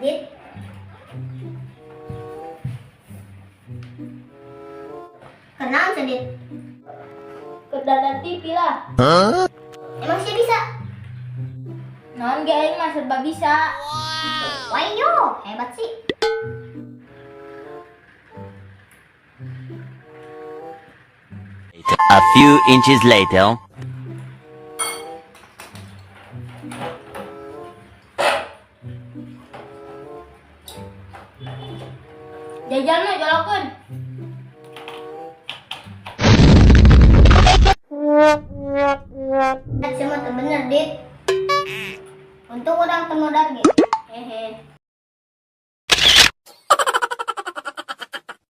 Dit. Kenaon sih, Dit? Keur dandan TV lah. Emang sih bisa? Naon ge aing mah serba bisa. Wayo, hebat sih. A few inches later. Jajan mah jolokeun. Semua tuh bener, Dit. Untung orang teu modar ge. Hehe.